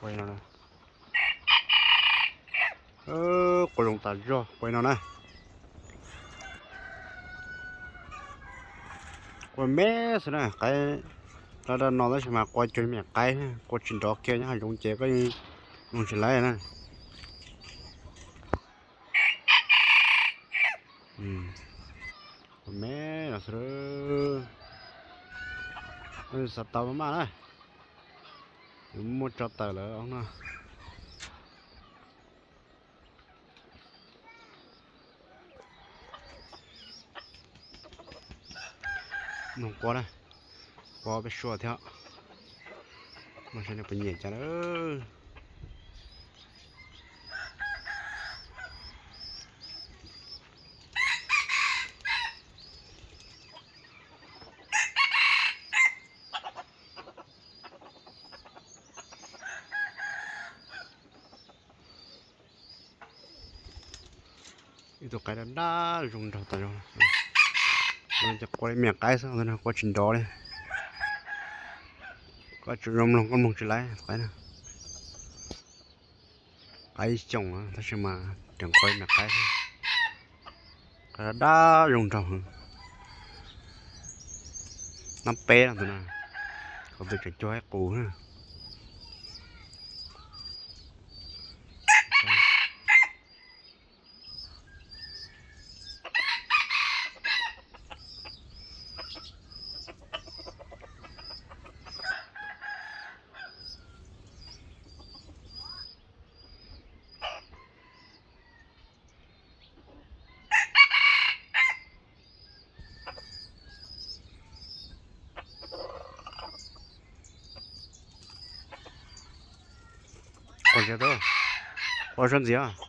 Qua no, qua zoo tas zog qua no na. Qua me xwb na, qaib dab dab no tab sis mas qua cuag me qaib, qua tsis nrov kiag nyob hav zoov ces koj mloog tsis laib na. Qua me no xwb. Xav tau maj maj na, muaj tso tawm lawm no. Mloog qua na, qua peb suab thiab, mas saib nws puas nyiam cas lawm. Ib tug qaib dab dab zoo nraug tas zog. Ces qua li me qaib xwb, qua tsis nrov li. Koj tsis zoo mloog koj mloog tsis laib tus qaib na. Qaib xyooj tab sis mas tseem qua li me qaib xwb. Qaib dab dab zoo nraug heev. Nab peb no tus na, qhov twg tseem cuag ib qus na. Qua ntxiv, qua sab ntxiv.